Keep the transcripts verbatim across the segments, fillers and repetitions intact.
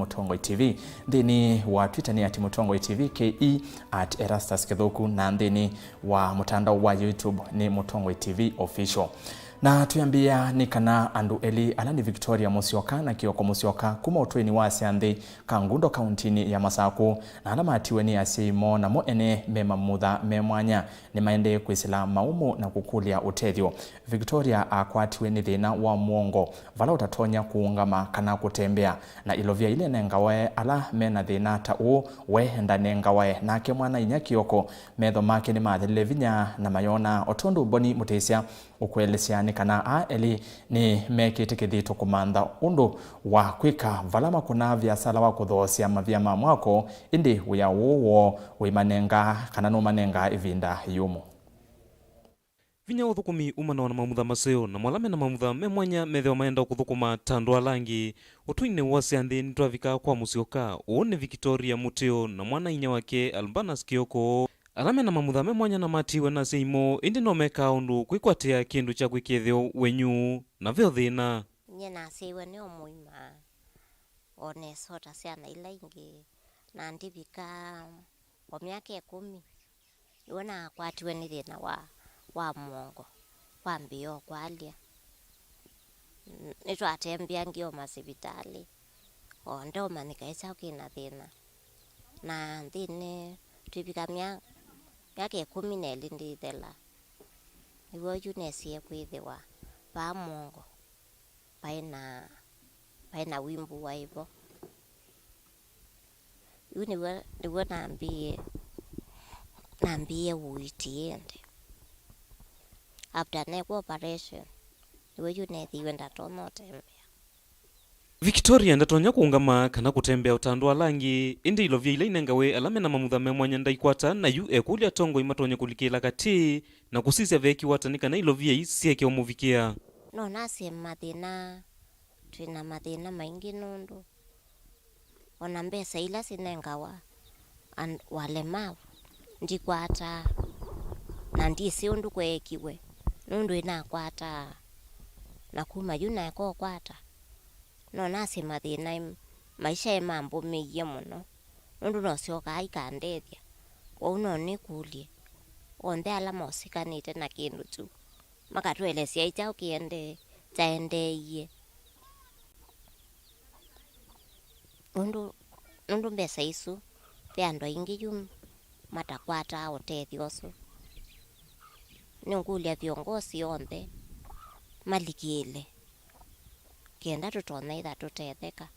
Mũtongoi T V. Nthĩnĩ wa Twitter nĩ at Mũtongoi T V K E, at Erastus Kĩthũku, na nthĩnĩ wa mũtandao wa YouTube nĩ Mũtongoi T V Official. Na twĩambĩĩa nĩ kana andũ elĩ ala nĩ Victoria Musyoka na Kioko Musyoka kuma ũtũinĩ wa Syanthĩ, Kangundo, kauntinĩ ya Masaku, na ala matiwe nĩ asyai moo namo ene me mamutha me mwanya, nĩmaendee kwĩsĩla maumu na kũkũlya ũtethyo. Victoria akwatiwe nĩ thĩna wa mũongo, vala ũtatonya kũũngama kana kũtembea, na ilovia ile nengawe ala mena thĩna ta ũũ, we ndanengawe. Nake mwana-inyia Kioko, metho make nĩmathelile vinya na mayona, o tondũ Boni Mũtĩsya ũkũelesya nĩ kana aa elĩ nĩmekĩte kĩthito kũmantha ũndũ wa kwĩka vala makũnaa viasala wa kũthoosya mavia ma mwako, ĩndĩ wĩa ũũ woo ũimanenga kana nũmanengaa ĩvinda yũmũ. Vinya wa ũthũkũmi umanawa na mamutha maseo, na ala mena mamutha me mwanya methĩwa maenda kũthũkũma ta andũ ala angĩ. Ũtũinĩ wa Syanthĩ nĩtwavika kwa Musyoka. Ũũ nĩ Victoria Mũtĩo na mwana-inyia wake Albanus Kioko. Ala mena mamutha me mwanya na matiwe na asyai moo, ĩndĩ no mekaa ũndũ kwĩkwatĩa kĩndũ kya kwĩkĩa ĩtheo wenyu, na ve o thĩna. Nyie nasyaĩwe nĩ o mũima, o nesota syana ila ingĩ, na ndivika o myaka ĩkũmi, nĩw'o nakwatiwe nĩ thĩna wa, wa mũongo, kwambĩĩa o kwalya. N-, nĩtwatembeangie o masivitalĩ, o ndeũmanyĩka ĩ kyaũ kĩna thĩna. Na nthĩnĩ twĩvika mya-, myaka ĩkũmi na ĩlĩ ndĩthela, nĩw'o yu nesie kwĩthĩwa vaa mũongo vaĩ na, vaĩ na wimbu waĩ vo. Yu nĩw'o, nĩw'o nambĩĩe, nambĩĩe ũiiti ĩndĩ. After nekwa operation, nĩw'o yu neethĩiwe ndatonya ũtembea. Victoria ndatonya kũũngama kana kũtembea o ta andũ ala angĩ, ĩndĩ ilovia ila inengawe ala mena mamutha me mwanya ndaikwata, na yu ekũlya atongoi matonye kũlikĩla katĩ na kũsisya veekiwa ata nĩ kana ilovia ii syeke ũmũvikĩa. No nasye mathĩna, twĩ na mathĩna maingĩ nũndũ o na mbesa ila sinengawa and-, walemavu ndikwataa, na ndyĩsĩ ũndũ kweekiwe nũndũ ĩnakwataa, na kuma yu naeka ũkwata. No nasye mathĩna, maisha ĩmambũmĩie mũno, nũndũ nosyokaa ikandethya. Kwoou no nĩkũlye onthe ala mosikanĩte na kĩndũ kyu makatũelesya ĩ kyaũ kĩendee, kyaendeeie. Nũndũ, nũndũ mbesa isu, ve andũ aingĩ yu matakwataa ũtethyo ũsu. Nĩngũlya viongosi onthe malikĩle, kenda tũtonya ĩtha tũtetheka.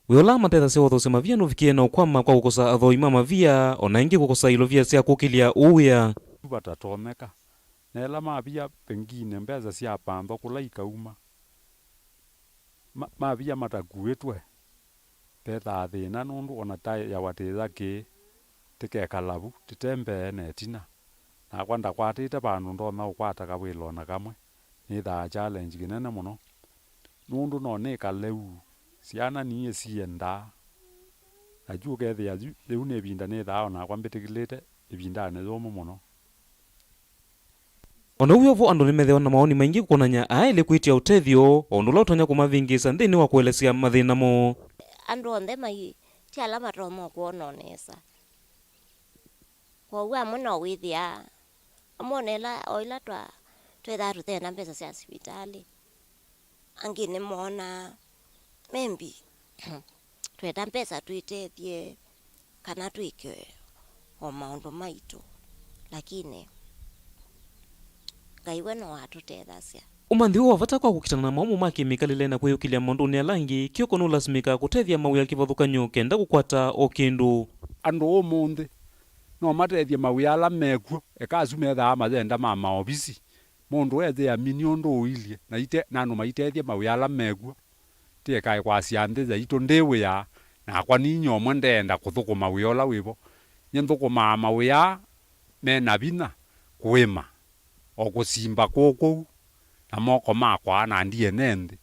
Wĩa ũla matethasya ũthoosya mavia nũvikĩe na ũkwama kwa kũkosa athoi ma mavia, o na ĩngĩ kũkosa ilovia sya kũkĩlya ũũ wĩa. Vatatonyeka. Na ĩla mavia pengine mbesa sya panthwa kũla ikauma, ma-, mavia matakuĩtwe, vethaa thĩna nũndũ o na tayawa tĩya kĩĩ, tĩkekala vu, tĩtembee na ĩtina. Nakwa ndakwatĩte vandũ ndonya ũkwata kawĩla o na kamwe, nĩthaa challenge kĩnene mũno. Nũndũ no nĩkale ũu, syana niĩ siendaa. Na yu ũkethĩa yu, yĩu nĩ ĩvinda nĩthaa o nakwa mbĩtĩkĩlĩte ĩvindanĩ yũmũ mũno. O na ũu wĩ o vo, andũ nĩmethĩawa na mawoni maingĩ kũkonany'a aa elĩ kwĩtya ũtethyo, o ũndũ ũla ũtonya kũmavĩngĩĩsa nthĩnĩ wa kũelesya mathĩna moo. Andũ onthe mai, ti ala matonya kwona o nesa. Kwoou amwe no wĩthĩa, amwe o na ĩla, o ĩla twa-, twĩthaa tũte na mbesa sya sivitalĩ, angĩ nĩmoonaa, maybe, twenda mbesa twĩtethye kana twĩke o maũndũ maitũ, lakini Ngai we no atũtethasya. Ũmanthi ũũ wa vata kwa kũkitana na maumu ma kĩmĩkalĩle na kwĩyũkĩlya maũndũnĩ ala angĩ, Kioko nũlasimĩkaa kũtethya mawĩa kĩvathũkany'o kenda kũkwata o kĩndũ. Andũ ũmũnthĩ no matethye mawĩa ala mekw'o, eka asu methaa mayenda ma maovisi. Mũndũ ethĩa mini ũndũ ũilye, na ite-, na andũ maitethye mawĩa ala mekw'o. Tĩekae kwasya nthĩ yaitũ ndĩ wĩa, nakwa ninyie ũmwe ndeenda kũthũkũma wĩa ũla wĩ vo. Nyie nthũkũmaa mawĩa me na vinya, kũĩma, o kũsimba kũũ kũu, na moko makwa, na ndiene nthĩ.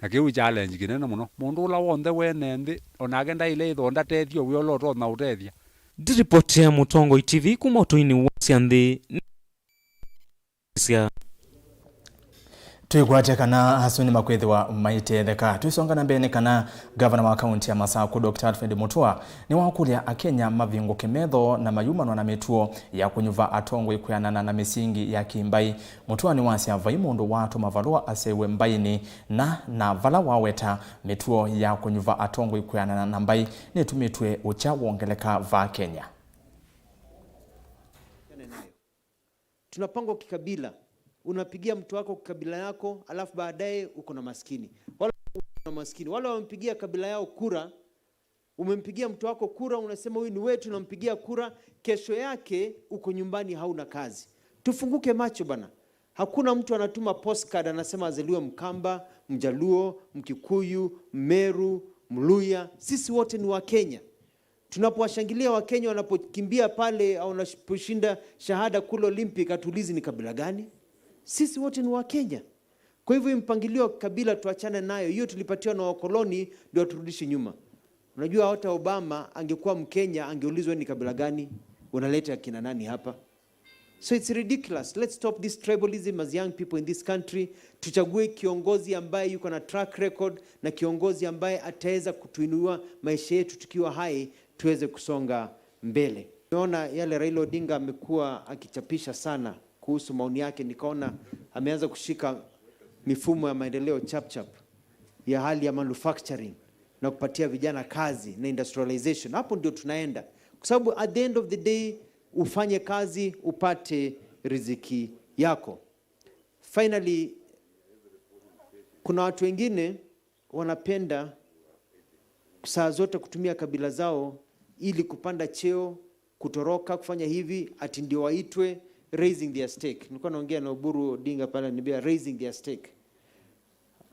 Na kĩu challenge kĩnene mũno. Mũndũ ũla w'onthe wene nthĩ, o nake ndaĩle ĩthoo ndatethyo wĩa ũla ũtonya ũtethya. Ndiripotea Mũtongoi T V kuma ũtũinĩ wa Syanthĩ. Sya. Twĩkwatya kana asu nĩmakwĩthĩwa maitetheka. Twĩsonga na mbee nĩ kana ngavana wa kaunti ya Masakũ, Doctor Alfred Mutua, nĩwakũlya Akenya mavingũke metho na mayumanwa na mĩtuo ya kũnyuva atongoi kwĩanana na mĩsingi ya kĩmbai. Mutua nĩwasya vai mũndũ watũma valũa asyaĩwe mbainĩ na, na vala waweta mĩtuo ya kũnyuva atongoi kwĩanana na mbai nĩtumĩtwe ũkya wongeleka vaa Kenya. Tunapangwa kikabila. Unapigia mtu wako kabila yako, alafu baadaye uko na maskini. Wale na maskini, wale wampigia kabila yao kura, umempigia mtu wako kura, unasema huyu ni wetu, unampigia kura, kesho yake uko nyumbani hauna kazi. Tufunguke macho bana. Hakuna mtu anatuma postcard anasema azaliwe Mkamba, Mjaluo, Mkikuyu, Mmeru, Mluya. Sisi wote ni Wakenya. Tunapowashangilia Wakenya wanapokimbia pale au wanaposhinda shahada kule Olympic, hatuulizi ni kabila gani. Sisi wote ni Wakenya. Kwa hivyo hii mpangilio wa kabila tuachane nayo. Hiyo tulipatiwa na wakoloni ndio waturudishe nyuma. Unajua hata Obama angekuwa Mkenya angeulizwa ni kabila gani, unaleta akina nani hapa? So it's ridiculous. Let's stop this tribalism as young people in this country. Tuchague kiongozi ambaye yuko na track record na kiongozi ambaye ataweza kutuinua maisha yetu tukiwa hai, tuweze kusonga mbele. Nimeona yale Raila Odinga amekuwa akichapisha sana kuhusu maoni yake, nikaona ameanza kushika mifumo ya maendeleo chap chap ya hali ya manufacturing na kupatia vijana kazi na industrialization. Hapo ndio tunaenda, kwa sababu at the end of the day ufanye kazi upate riziki yako. Finally, kuna watu wengine wanapenda saa zote kutumia kabila zao ili kupanda cheo, kutoroka, kufanya hivi, ati ndio waitwe raising their stake. Nilikuwa naongea na Oburu Odinga pale, ananiambia raising their stake.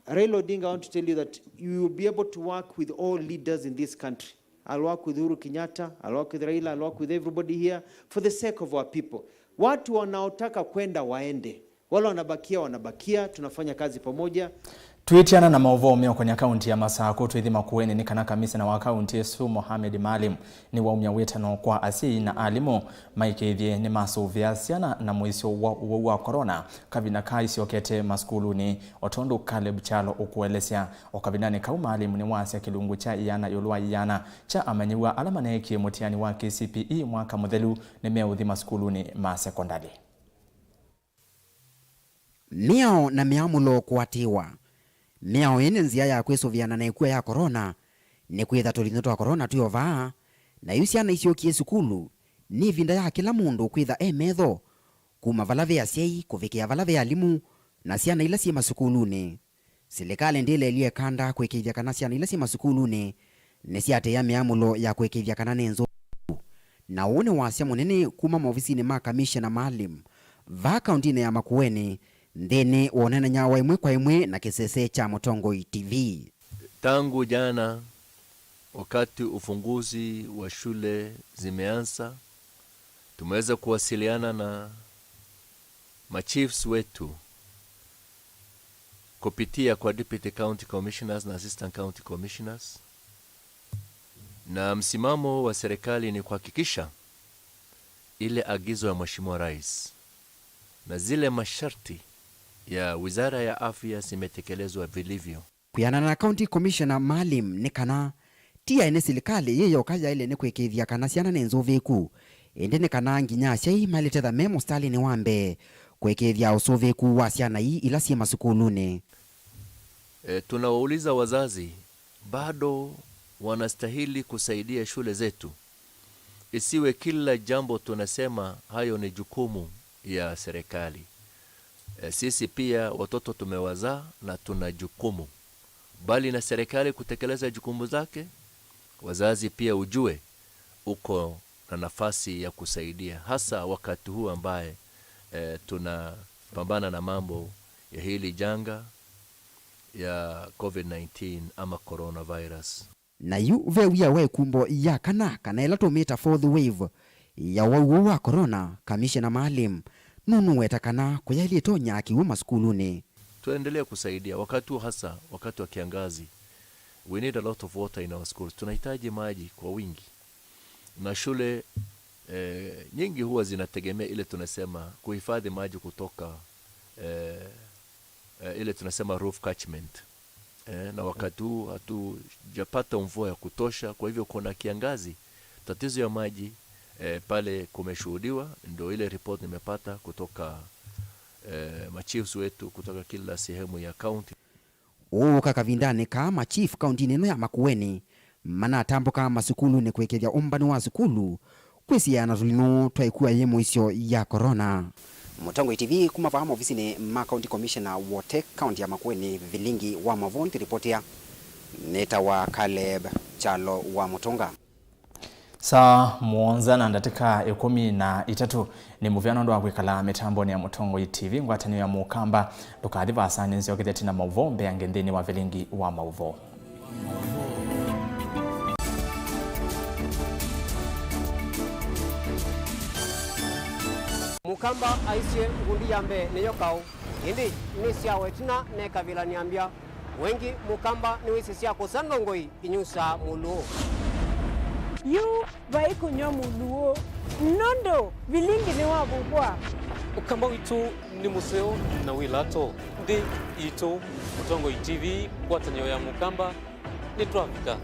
Raila Odinga, I want to tell you that you will be able to work with all leaders in this country. I'll work with Uhuru Kenyatta, I'll work with Raila, I'll work with everybody here for the sake of our people. Watu wanaotaka kwenda waende, wale wanabakia wanabakia, tunafanya kazi pamoja. Twĩtiana na maũvoo meũkonya kaunti ya Masakũ, twĩthi Makueni nĩ kana kamisena wa kaunti ĩsu Mohamed Maalim nĩwaumya wĩtano kwa asyai na alimũ maĩkĩĩthye nĩmasũvĩa syana na mũisyo wa ũwau wa corona kavinda kaa isyokete masukulunĩ. O tondũ Caleb Kyalo ũkũelesya, o kavindanĩ kau Maalim nĩwasya kĩlungu kya ĩana ĩũlũ wa ĩana kya amanyĩw'a ala maneekie mũtiani wa K C P E mwaka mũthelu nĩmeũthi masukulunĩ ma sekondalĩ. Mĩao na mĩamũlo kũatĩĩwa. Mĩao ĩĩ nĩ nzĩa ya kwĩsũvĩana na ĩkw'a ya corona, nĩ kwĩtha tũlinyũ twa corona twĩ o vaa, na yu syana isyokie sukulu, nĩ ĩvinda ya kĩla mũndũ kwĩtha e metho, kuma vala ve asyai kũvikĩa vala ve alimũ na syana ila syĩ masukulunĩ. Silikalĩ ndĩlelye kanda kũĩkĩĩthya kana syana ila syĩ masukulunĩ nĩsyatĩĩa mĩamũlo ya kũĩkĩĩthya kana nĩ nzũvĩĩku, na ũũ nĩ wasya mũnene kuma maovisinĩ ma Kamishena Maalim vaa kauntinĩ ya Makueni nthĩnĩ wa ũneenany'a wa ĩmwe kwa ĩmwe na kĩsese kya Mũtongoi T V. Tangu jana, wakati ufunguzi wa shule zimeanza, tumeweza kuwasiliana na machiefs wetu kupitia kwa deputy county commissioners na assistant county commissioners, na msimamo wa serikali ni kuhakikisha ile agizo ya Mheshimiwa Rais na zile masharti ya Wizara ya Afya zimetekelezwa vilivyo. Kwĩanana na County Commissioner Maalim nĩ kana ti ene silikalĩ yĩ yoka yaĩle nĩ kũĩkĩĩthya kana syana nĩ nzũvĩĩku, ĩndĩ nĩ kana nginya asyai maĩle tetha me mũsitalĩnĩ wa mbee kũĩkĩĩthya ũsũvĩĩku wa syana ii ila syĩ masukulunĩ. E, tunawauliza wazazi, bado wanastahili kusaidia shule zetu? Isiwe kila jambo tunasema hayo ni jukumu ya serikali. E, sisi pia watoto tumewazaa na tuna jukumu. Mbali na serikali kutekeleza jukumu zake, wazazi pia ujue uko na nafasi ya kusaidia, hasa wakati huu ambaye e, tunapambana na mambo ya hili janga ya covid nineteen ama coronavirus. Na yu ve wia wa ĩkumbo ya kana, kana ĩla tũmĩta fourth wave ya ũwau ũũ wa corona, Kamishena Maalim nũnũweta kana kũyaĩlye ĩtonya kĩw'ũ masukulunĩ. Tũendelee kusaidia wakati huu, hasa wakati wa kiangazi. We need a lot of water in our schools. Tunahitaji maji kwa wingi. Na shule e, nyingi huwa zinategemea ile tunasema kuhifadhi maji kutoka e, eh, ile tunasema roof catchment. Eh, na wakati huu hatujapata mvua ya kutosha, kwa hivyo kuna kiangazi, tatizo ya maji, eh, pale kumeshuhudiwa, ndio ile report nimepata kutoka, eh, machiefs wetu kutoka kila sehemu ya county. Ũũka kavindanĩ kaa ma chief kauntinĩ ĩno ya Makueni manatambũka masukulunĩ kũĩkĩĩthya ũmbani wa sukulu kwĩsiĩĩa na tũlinũ twa ĩkua yĩ mũisyo ya corona. Mũtongoi T V kuma vaa maovisinĩ ma County Commissioner Wote, kaunti ya Makueni, Vilingi wa Maũvoo nĩtũlipotia. Nĩtawa Caleb Kyalo wa Mũtũnga. Saa mũonza na ndatĩka ĩkũmi na itatũ nĩ mũvea nũndũ wa kwĩkala mĩtambonĩ ya Mũtongoi T V, ngwatanĩo ya Mũkamba. Ndũkathi vaasa, nĩnzyokethya tena maũvoo mbeange nthĩnĩ wa Vilingi wa Maũvoo. Mũkamba aisye, ngundi ya mbee nĩyo kaũ, ĩndĩ nĩsyawa ĩtina nekavĩla nĩambya. Wengi Mũkamba nĩwĩsĩ sya kũsa ndongoi inyusaa mũlũũ. Yu vai kũnyw'a mũlũũ, nũndũ Vilingi nĩwavukwa. Ũkamba witũ nĩ mũseo na wĩ lato. Nthĩ itũ, Mũtongoi T V, ngwatanĩo ya Mũkamba, nĩtwavika.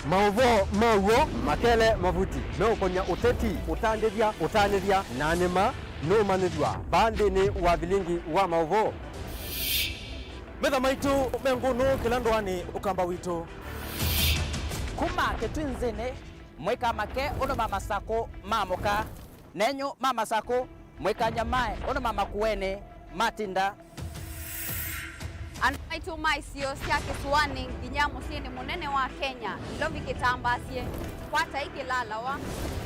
Maũvoo ma w'o makele mavuti meũkonya ũteti, ũtandĩthya, ũtanĩthya, na nĩma nũũmanyĩthw'a vaa nthĩnĩ wa Vilingi wa Maũvoo. Metha maitũ me ngũnũ kĩla ndũanĩ, Ũkamba witũ. Kuma Kĩtwinzĩnĩ, mwĩka make ũndũ ma Masakũ ma mũka, nenyu ma Masakũ, mwĩka nyamae ũndũ ma Makueni matinda. Andũ maitũ ma isio sya kĩsũanĩ nginya mũsyĩnĩ mũnene wa Kenya, Nairobi kĩtambaasye, kwatai kĩlalawa,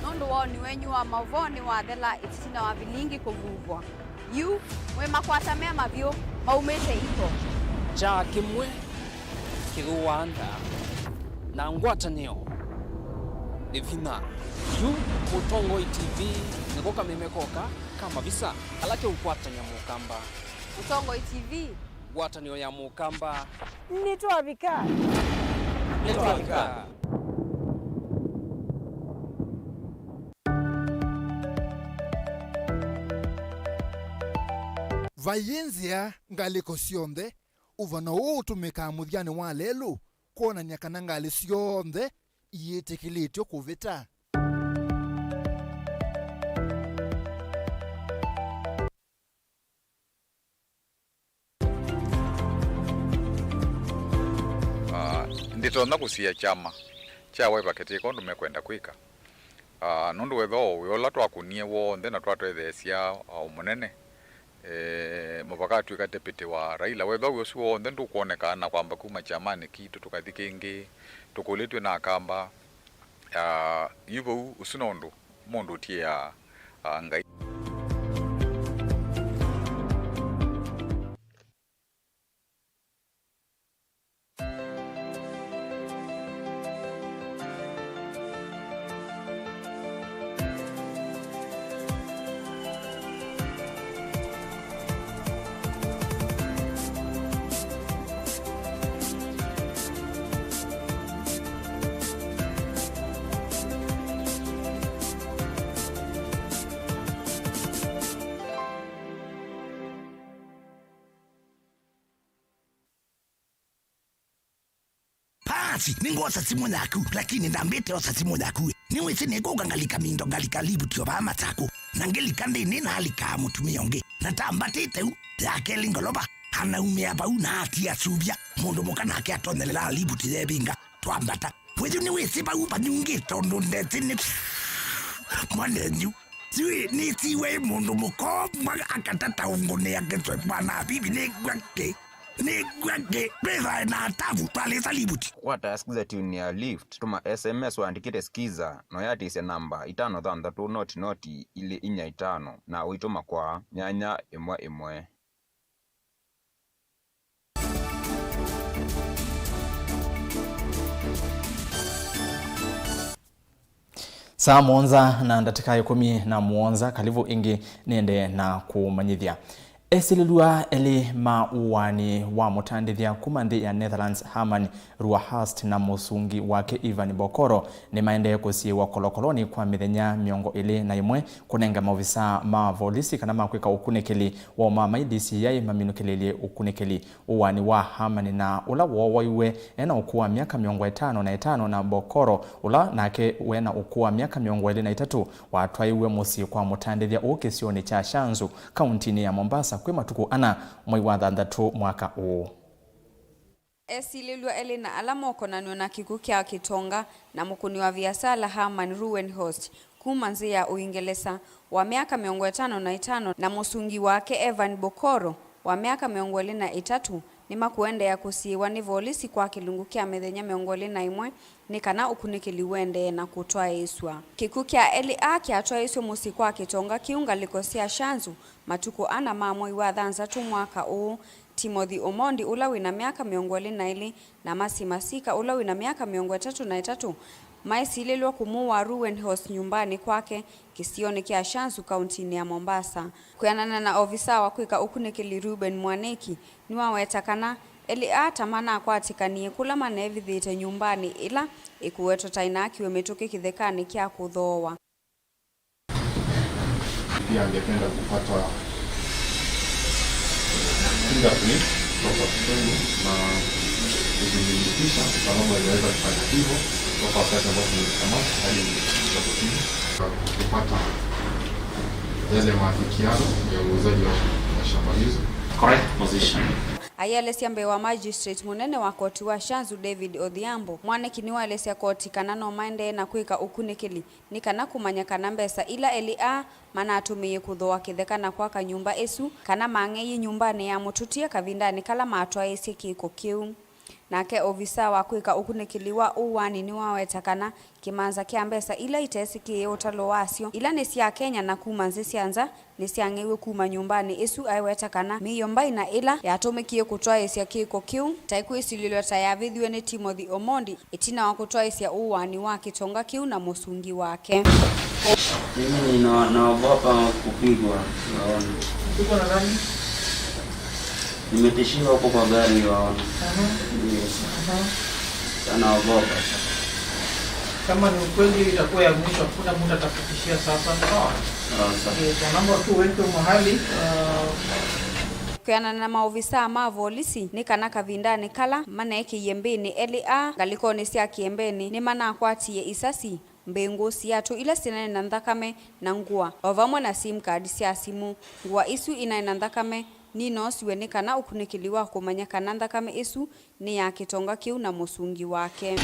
nũndũ woni wenyu wa maũvoo nĩwathela ĩtina wa Vilingi kũvuvwa. Yu, mwĩ makwata me mavyũ maumĩte iko. Kyaa kĩmwe kĩthũaa nda, na ngwatanĩo nĩ vinya. Yu, Mũtongoi T V nĩko kameme koka ka mavisa kala keũkwatany'a Mũkamba. Mũtongoi T V. Ngwatanĩo ya Mũkamba. Nĩtwavika. Nĩtwavika. Vaiĩ nzĩa ngalĩko syonthe. Ũvano ũũ ũtũmĩkaa mũthyanĩ wa lelũ kwonany'a kana ngalĩ syonthe iyĩtĩkĩlĩtw'e kũvĩta. Ah, nditonya kũsiĩa kyama kya Wiper kĩtĩka ũndũ mekwenda kwĩka. Ah, nũndũ wethĩwa o wĩa ũla twakunie w'onthe na twatwetheesya, ah, o mũnene, eh, mũvaka atw'ĩka deputy wa Raila. Wethĩwa wĩa ũsu w'onthe ndũkwoneka na kwamba kuma kyamanĩ kitũ tũkathi kĩngĩ, tũkũlĩtw'e na Akamba. Ah, yu vau ũsu no ũndũ mũndũ ũtiĩaa, ah, Ngai. Paasi, nĩngwosa simũ yaku, lakini ndambĩte osa simũ yaku. Nĩwĩsĩ nĩkũka ngalika mindo, ngalika livuti o vaa Masakũ. Na ngĩlika nthĩnĩ, nalikaa mũtumĩa ũngĩ. Na tambatĩte u, ya kelĩ ngolova, anaumĩa vau na atia suvya. Mũndũ mũka nake atonyelelaa livuti yevinga. Twambata. Wĩyu nĩwĩsĩ vau vanyungĩte ũndũ ndesĩ nĩ mwanenyu. Sijui nĩsiwe mũndũ mũkomwa akatata ũngũnĩa kĩswe mwana bibi nĩngwa kĩ. Nĩngwa kĩ. Twĩthae na atavu twalĩsa livuti. Kwata sikiza tune ya Lift, tũma S M S wandĩkĩte skiza, na ũyatĩsya namba itano thanthatũ noti noti ilĩ inya itano, na ũitũma kwa nyanya ĩmwe ĩmwe. Saa mũonza na ndatĩka ĩkũmi na mũonza, kalivu ĩngĩ nĩende na kũmanyĩthya. Esilĩlw'a elĩ ma ũaani wa mũtandĩthya kuma nthĩ ya Netherlands, Herman Ruahast, na mũsungi wake, Ivan Bokoro, nĩmaendee kũsiĩĩwa kolokolonĩ kwa mĩthenya mĩongo ĩlĩ na ĩmwe, kũnenga maovisaa ma volisi kana ma kwĩka ũkunĩkĩli wa ũmamai D C I maminũkĩlĩlye ũkunĩkĩli. Ũaani wa Herman na ũla woowaiwe ena ũkũũ wa myaka mĩongo ĩtano na ĩtano, na Bokoro, ũla nake wena ũkũũ wa myaka mĩongo ĩlĩ na ĩtatũ, watwaĩwe mũsyĩ kwa mũtandĩthya ũũ kĩsionĩ kya Shanzu, kauntinĩ ya Mombasa, kwĩ matukũ ana, mwei wa thanthatũ mwaka ũũ. Esilĩlw'a elĩ na ala mokonanw'a na kĩkw'ũ kya kĩtonga na mũkũni wa viasala Herman Ruenhorst kuma nzĩ ya Ũingelesa, wa myaka mĩongo ĩtano na ĩtano, na mũsungi wake, Evan Bokoro, wa myaka mĩongo ĩlĩ na ĩtatũ, nĩmakũendeea kũsiĩĩwa nĩ volisi kwa kĩlungu kya mĩthenya mĩongo ĩlĩ na ĩmwe nĩ kana ũkunĩkĩli ũendee na kũtwaĩĩsw'a. Kĩkw'ũ kya elĩ aa kyatwaĩĩsw'e mũsyĩ kwa kĩtonga kĩu ngalĩko sya Shanzu matukũ ana ma mwei wa thanthatũ mwaka ũũ. Timothy Omondi, ũla wĩ na myaka mĩongo ĩlĩ na ĩlĩ, na Mercy Masika, ũla wĩ na myaka mĩongo ĩtatũ na ĩtatũ, maesilĩlw'a kũmũũa Ruenhorst nyũmbanĩ kwake kĩsionĩ kya Shanzu, kauntinĩ ya Mombasa. Kwĩanana na ovisaa wa kwĩka ũkunĩkĩli Reuben Mwanĩki, nĩwaweta kana elĩ aa ta manakwatĩkanie kũla maneevithĩte nyũmbanĩ ĩla ĩkũwetwa ta ĩnaakiwe mĩtũkĩ kĩthekanĩ kya kũthooa. Pia angependa kupata fingerprint kutoka usoni na kuzithibitisha, kwa sababu haijaweza kufanya hivyo kutoka wakati ambapo tumezikamata hadi kutini, kupata yale maafikiano ya uuzaji wa, wa shamba hizo. Correct position. Aielesya mbee wa magistrate mũnene wa koti wa Shanzu, David Odhiambo, Mwanĩki nĩwaelesya koti kana no maendee na kwĩka ũkunĩkĩli nĩ kana kũmanya kana mbesa ila elĩ aa manatũmĩie kũthooa kĩtheka na kwaka nyũmba ĩsu, kana mang'eie nyũmbanĩ ya mũtũtie kavindanĩ kala matwaĩĩsye kĩko kĩu. Nake ovisaa wa kwĩka ũkunĩkĩli wa ũaani nĩwaweta kana kĩmanza kya mbesa ila iteesĩkĩĩe ũtalo wasyo, ila nĩ sya Kenya na kuma nzĩ sya nza, nĩsyang'eiwe kuma nyũmbanĩ ĩsu, aiweta kana mĩio mbaina ĩla yatũmĩkie kũtwaĩĩsya kĩko kĩu ta ĩkwĩsilĩlw'a ta yavĩthiwe nĩ Timothy Omondi ĩtina wa kũtwaĩĩsya ũaani wa kĩtonga kĩu na mũsungi wake. Mimi nina-, naogopa kupigwa, naona. Kupigwa na nani? Nimetishiwa huko kwa gari, waona. Aha. Ndio. Aha. Sasa naogopa. Kama ni ukweli, itakuwa ya mwisho, hakuna mtu atakutishia sasa. Sawa? Sawa, sawa. Eh, kwa namba tu uweke mahali, uh, Kwĩanana na maovisaa ma volisi, nĩ kana kavindanĩ kala maneekĩie mbĩnĩ elĩ aa ngalĩkonĩ sya kĩembenĩ, nĩmanakwatie isasi, mbĩngũ, siatũ ila syĩnaĩ na nthakame, na ngũa, o vamwe na sim card sya simũ. Ngũa isu inaĩ na nthakame ninoosiwe nĩ kana ũkunĩkĩli wa kũmanya kana nthakame ĩsu nĩ ya kĩtonga kĩu na mũsungi wake.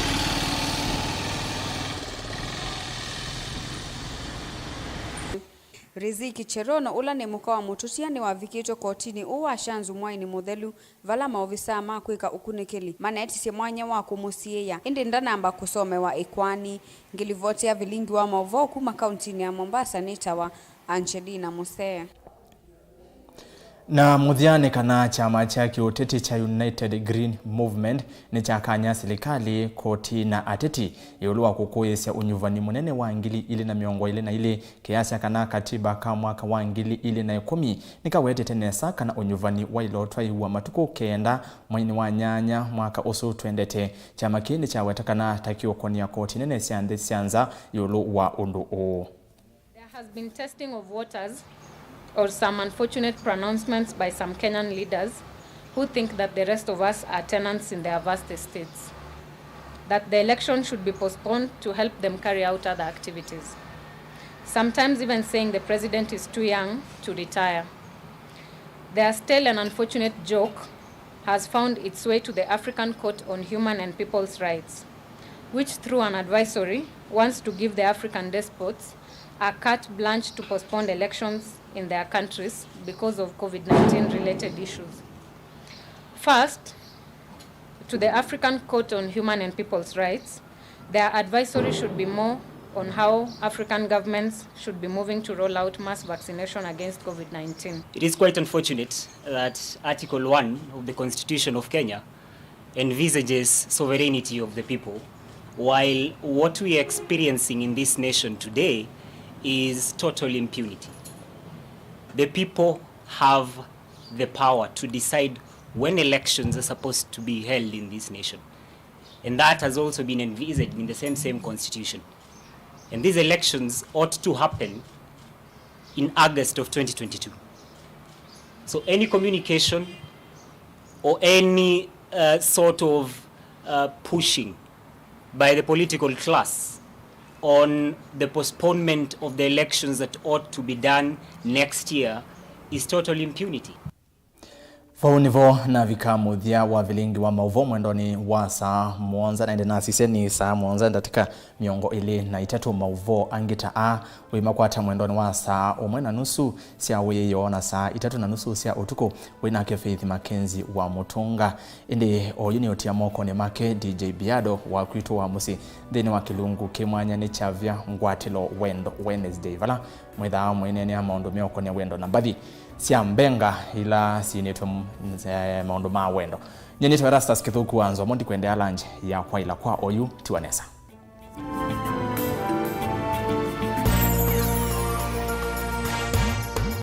Riziki Cherono, ũla nĩ mũka wa mũtũtia, nĩwavikĩtwe kotinĩ ũũ wa Shanzu mwainĩ mũthelu, vala maovisaa ma kwĩka ũkunĩkĩli maneetisye mwanya wa kũmũsiĩĩa, ĩndĩ ndanamba kũsomewa ĩkoani. Ngĩlivoti ya vilingi wa maũvoo kuma kauntinĩ ya Mombasa nĩtawa Angelina Musee. Na mũthya nĩ kana kyama kya kĩũteti kya United Green Movement nĩkyakany'a silikalĩ, koti na ateti ĩũlũ wa kũkũĩĩsya ũnyuvani mũnene wa ngili ilĩ na mĩongo ĩlĩ na ilĩ, kĩyasya kana katiba ka mwaka wa ngili ilĩ na ĩkũmi nĩkawetete nesa kana ũnyuvani waĩle ũtwaĩwa matukũ kenda mweinĩ wa nyanya mwaka ũsu twendete. Kyama kĩĩ nĩkyaweta kana ta kĩũkũnĩa koti nene sya nthĩ sya nza ĩũlũ wa ũndũ ũũ. There has been testing of waters or some unfortunate pronouncements by some Kenyan leaders who think that the rest of us are tenants in their vast estates, that the election should be postponed to help them carry out other activities, sometimes even saying the president is too young to retire. Their stale and unfortunate joke has found its way to the African Court on Human and People's Rights, which through an advisory wants to give the African despots a carte blanche to postpone elections in their countries because of COVID nineteen related issues. First, to the African Court on Human and People's Rights, their advisory should be more on how African governments should be moving to roll out mass vaccination against COVID nineteen. It is quite unfortunate that Article one of the Constitution of Kenya envisages sovereignty of the people, while what we are experiencing in this nation today is total impunity. The people have the power to decide when elections are supposed to be held in this nation. And that has also been envisaged in the same, same constitution. And these elections ought to happen in August of twenty twenty-two. So any communication or any, uh, sort of, uh, pushing by the political class on the postponement of the elections that ought to be done next year is total impunity. Vau nĩvo navika mũthya wa vilingi wa maũvoo mwendonĩ wa saa mũonza, na ĩndĩ nasisya nĩ saa mũonza ndatĩka mĩongo ĩlĩ na itatũ. Maũvoo angĩ ta aa wĩmakwata mwendonĩ wa saa ũmwe na nusu sya wĩoo na saa itatũ na nusu sya ũtukũ, wĩ nake Faith Mackenzie wa Mũtũnga. Ĩndĩ oyu nĩũtia mokonĩ make D J Biado wa kwitũ wa mũsyĩ nthĩnĩ wa kĩlungu kĩ mwanya nĩ Kyavya Ngwatĩlo Wendo Wednesday, vala mwĩthaa mwĩneenea maũndũ meũkonĩa wendo na mbathi sya mbenga ila syinĩtwe m-, eh, maũndũ ma wendo. Nyie nĩtwa Erastus Kĩthũku wa Nzomo, ndikwendea lunch ya kwaĩla kwa oyu, tiwa nesa.